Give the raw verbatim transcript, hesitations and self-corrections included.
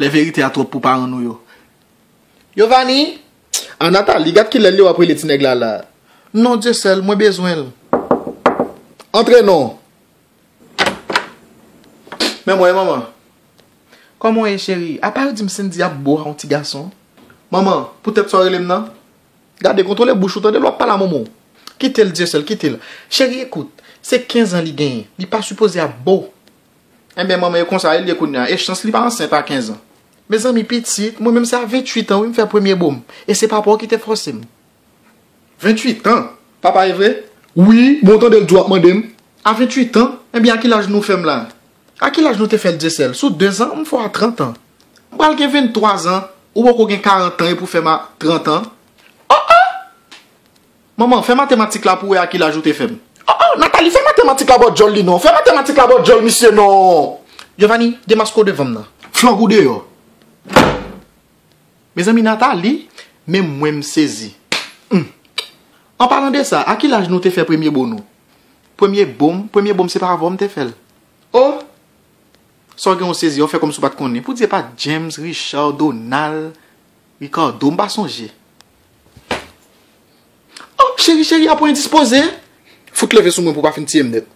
Lè verite a twòp pou paran nou yo. Yovani! A Nathalie, gad kilè l ye w ap rele ti nèg la la. Non, Dyesèl, mwen bezwen l. Antre non. Men mwen, manman. Kòman w ye, cheri? Apa yo di m Cindy ap bo a yon ti gason? Manman, poutèt sa w rele m nan? Gade, kontwole bouch ou, tande, lè w ap pale a manman w. Kite l, Dyesèl, kite l. Cheri, ekout, se kenz an li genyen. Li pa sipoze ap bo. Enben, manman, e konsa li ye kounye a. E chans li pa ansent a kenz an. Mezanmi, pitit, mwen menm se a venntuit an, wi, m fè premye bo m. E se papa w ki te fòse m. Venntuit an? Papa, e vre? Wi, bon, tande l di w ap mande m. A venntuit an? Enben, a ki laj nou fè m la? A ki laj nou te fè l, Dyesèl? Sou de zan, m fè w a trant an. M pral gen venntwa zan, ou poko gen karant an epi w fè m a trant an. Oh, oh! Manman, fè matematik la pou w wè a ki laj ou te fè m. Oh, oh, Nathalie, fè matematik la bò djòl li non. Fè matematik la bò djòl misye non. Giovanni, demaske w devan m nan. Flank ou deyò. Mezanmi, Nathalie, menm mwen m sezi. Hmm. An palan de sa, a ki laj nou te fè premye bo nou? Premye bo m, premye bo m se pa avè w m te fè l. Oh! Sa w gen w sezi, w fè kòmsi w pa t konnen. Poudye pa James, Richard, Donald, Ricardo, m pa sonje. Oh, cheri, cheri, apa w endispoze? Fout leve sou mwen pou w pa fin tiye m nèt.